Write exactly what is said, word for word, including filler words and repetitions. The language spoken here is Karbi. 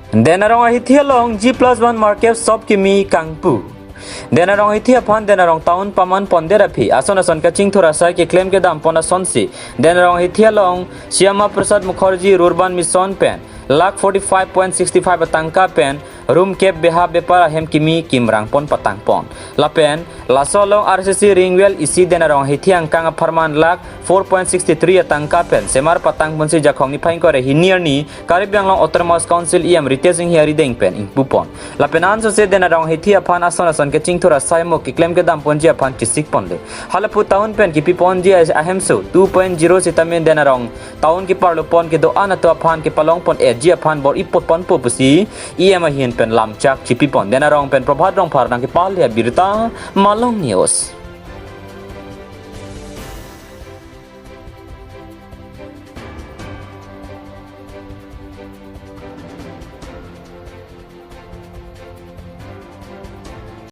Denarong ahithi along G plus one market shop kimi kangpu. Denarong ahithi aphan Denarong town paman pondet aphi ason ason kachingthur asai keklem kedam pon asonsi Denarong ahithi along Shyama Prasad Mukherjee Rurban Mission pen lakh forty five point sixty five atangka pen room kep beha bepar ahem kimi kimrang pon patang pon. Lapen laso along R C C ring well isi Denarong ahithi angkang apharman lakh four point sixty three atangka pen semar patang ponsi Jakhong niphai ingkoi ra hini arni Karbi Anglong Autonomous Council E M Ritesh Enghi arideng pen ingpu pon. Lapen ansose Denarong ahithi aphan ason ason kachingthur asai mo keklem kedam ponji aphan chisik ponle. Halapu town pen kipi ponji ahemso two point zero sitame Denarong town keparlo pon kedo-an atum aphan kepalong pon-etji aphan bor-i pon ponpo pusi E M ahin pen lamchak chipi pon. Denarong pen Prabhat Rongphar nangkepale abirta, Malong News.